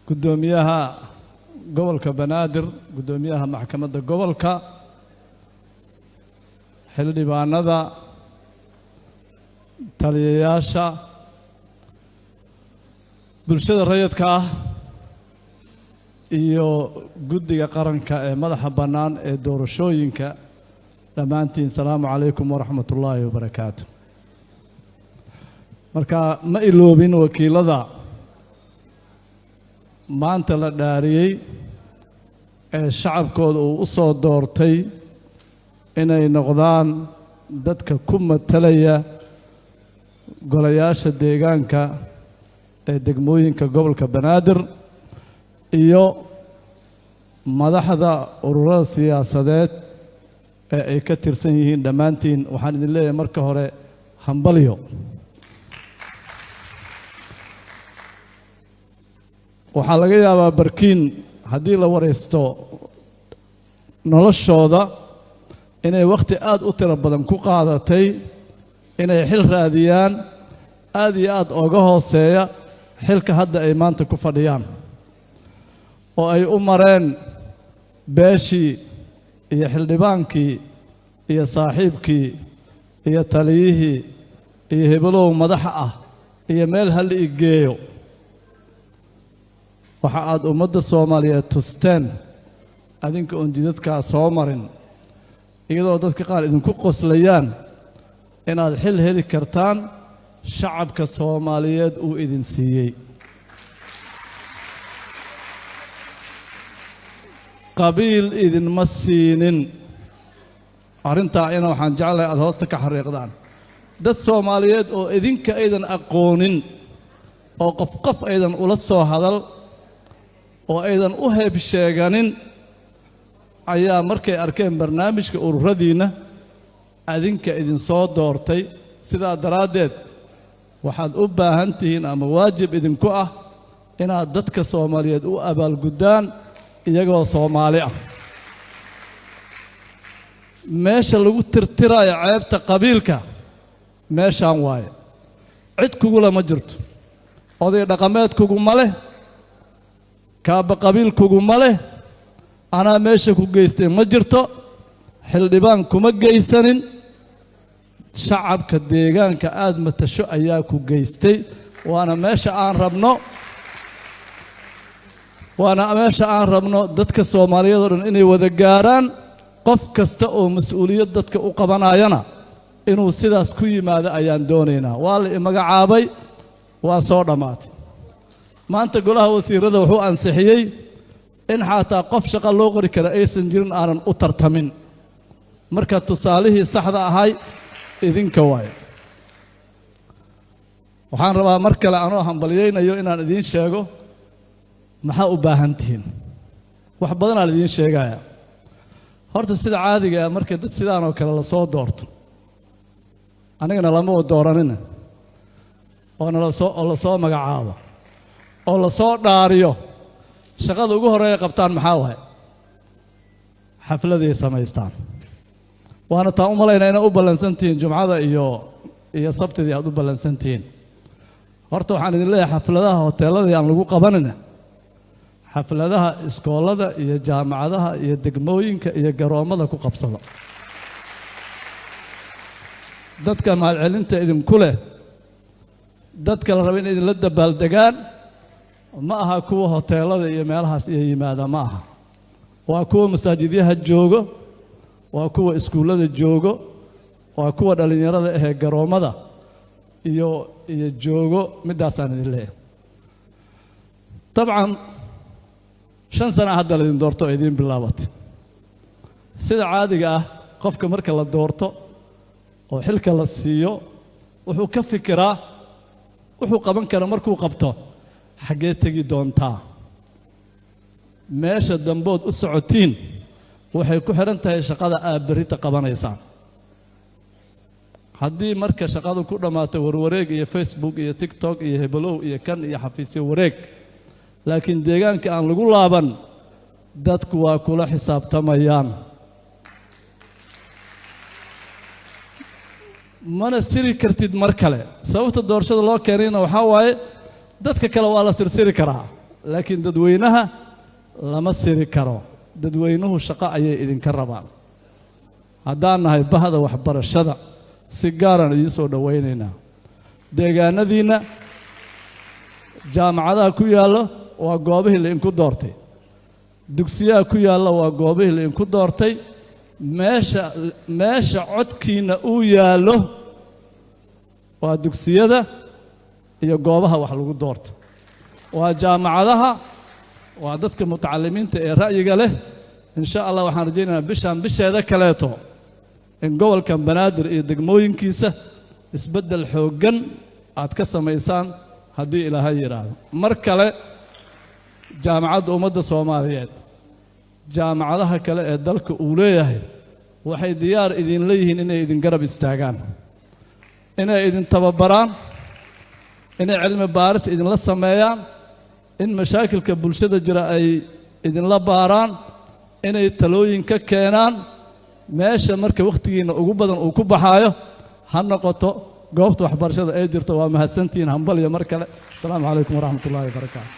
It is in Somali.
Guddoomiyaha gobolka Banaadir, guddoomiyaha maxkamadda gobolka, xildhibaanada, taliyayaasha, bulshada rayidka ah iyo guddiga qaranka ee madaxa bannaan ee doorashooyinka, dhammaantiin salaamu calaykum waraxmat ullaahi wabarakaatu. Marka ma iloobin wakiilada maanta la dhaariyey ee shacabkooda uu u soo doortay inay noqdaan dadka ku matalaya golayaasha deegaanka ee degmooyinka gobolka Banaadir iyo madaxda ururada siyaasadeed ee ay ka tirsan yihiin. Dhammaantiin waxaan idin leeyahay marka hore hambalyo. Waxaa laga yaabaa barkiin haddii la waraysto noloshooda inay wakhti aad u tiro badan ku qaadatay inay xil raadiyaan aad iyo aad ooga hooseeya xilka hadda ay maanta ku fadhiyaan, oo ay u mareen beeshii iyo xildhibaankii iyo saaxiibkii iyo taliyihii iyo hebelow madaxa ah iyo meel ha la igeeyo. Waxa aad ummadda Soomaaliyeed tusteen adinka oon jidadkaa soo marin, iyadoo dadka qaar idinku qoslayaan, inaad xil heli kartaan shacabka Soomaaliyeed uu idin siiyey. Qabiil idinma siinin. Arrintaa ina waxaan jeclahay aada hoosta ka xariiqdaan. Dad Soomaaliyeed oo idinka aydan aqoonin oo qof qof aydan ula soo hadal oo aydan u heeb sheeganin ayaa markay arkeen barnaamijka ururadiinna adinka idinsoo doortay. Sidaa daraaddeed waxaad u baahan tihiin ama waajib idinku ah inaad dadka Soomaaliyeed u abaalguddaan iyagoo Soomaali ah. Meesha lagu tirtiraayo ceebta qabiilka meeshaan waaye. Cid kugula ma jirto, oday dhaqameed kuguma leh, kaaba qabiil kuguma leh, anaa meesha ku geystay ma jirto, xildhibaan kuma geysanin. Shacabka deegaanka aada matasho ayaa ku geystay, waana meesha aan rabno, waana meesha aan rabno dadka Soomaaliyeed oo dhan inay wada gaaraan. Qof kasta oo mas-uuliyad dadka u qabanayana inuu sidaas ku yimaado ayaan doonaynaa. Waa la imagacaabay, waa soo dhammaatay. Maanta golaha wasiirada wuxuu ansixiyey in xataa qof shaqo loo qori kara aysan jirin aanan u tartamin. Marka tusaalihii saxda ahay idinka waayo. Waxaan rabaa mar kale anoo hambalyaynayo inaan idiin sheego maxaa u baahan tihiin. Wax badanaa la idiin sheegaya. Horta sida caadiga ah marka dad sidaan oo kale lasoo doorto, anigana lama dooranina, oo nalasoo oo lasoo magacaabo oo lasoo dhaariyo, shaqada ugu horreeya qabtaan maxaa waaye? Xafladay samaystaan. Waana taan u malaynaa inaad u ballansan tihiin jumcada iyo sabtidii aad u ballansan tihiin. Horta waxaan idin leeyahay xafladaha hoteelladii aan lagu qabanina, xafladaha iskoolada iyo jaamacadaha iyo degmooyinka iyo garoommada ku qabsada. Dadka mahadcelinta idinku leh, dadka la raba in idinla dabaaldegaan ma aha kuwa hoteelada iyo meelahaas iyo yimaada, ma aha. Waa kuwa masaajidyaha joogo, waa kuwa iskuullada joogo, waa kuwa dhallinyarada ahee garoommada iyo joogo. Middaasaan idin leeyahay. Dabcan 5 sana hadda laydin doorto oo idiin bilaabatay. Sida caadiga ah qofka marka la doorto oo xilka la siiyo wuxuu ka fikiraa wuxuu qaban kara. Markuu qabto xaggee tegi doontaa? Meesha dambood u socotiin waxay ku xidhan tahay shaqada aad berrita qabanaysaan. Haddii marka shaqadu ku dhammaato warwareeg iyo Facebook iyo TikTok iyo hebelow iyo kan iyo xafiisyo wareeg, laakiin deegaanka aan lagu laaban, dadku waa kula xisaabtamayaan. Mana siri kartid mar kale. Sababta doorashada loo keenayna waxaa waaye dadka kale waa la sirsiri karaa. Laakiin dadweynaha lama siri karo. Dadweynuhu shaqo ayay idinka rabaan. Haddaan nahay bahda waxbarashada, si gaaraan idiin soo dhowaynaynaa. Deegaanadiinna jaamacadaha ku yaallo waa goobihii lainku doortay, dugsiyaha ku yaalla waa goobihii lainku doortay. Meesha codkiinna uu yaallo waa dugsiyada iyo goobaha wax lagu doorto, waa jaamacadaha, waa dadka mutacalimiinta ee ra'yiga leh. Insha Allah waxaan rajaynaynaa bishaan bisheeda kaleeto in gobolkan Banaadir iyo degmooyinkiisa isbeddel xooggan aad ka samaysaan, haddii Ilaahay yidhaahdo. Mar kale, Jaamacadda Ummadda Soomaaliyeed, jaamacadaha kale ee dalka uu leeyahay waxay diyaar idinla yihiin inay idin garab istaagaan, inay idin tababaraan, inay cilmi baaris idinla sameeyaan, in mashaakilka bulshada jira ay idinla baaraan, inay talooyin ka keenaan. Meesha marka wakhtigiinna ugu badan uu ku baxaayo ha noqoto goobta waxbarashada ee jirto. Waa mahadsantihiin. Hambalyo mar kale. Asalaamu calaykum waraxmat ullahi wabarakaatu.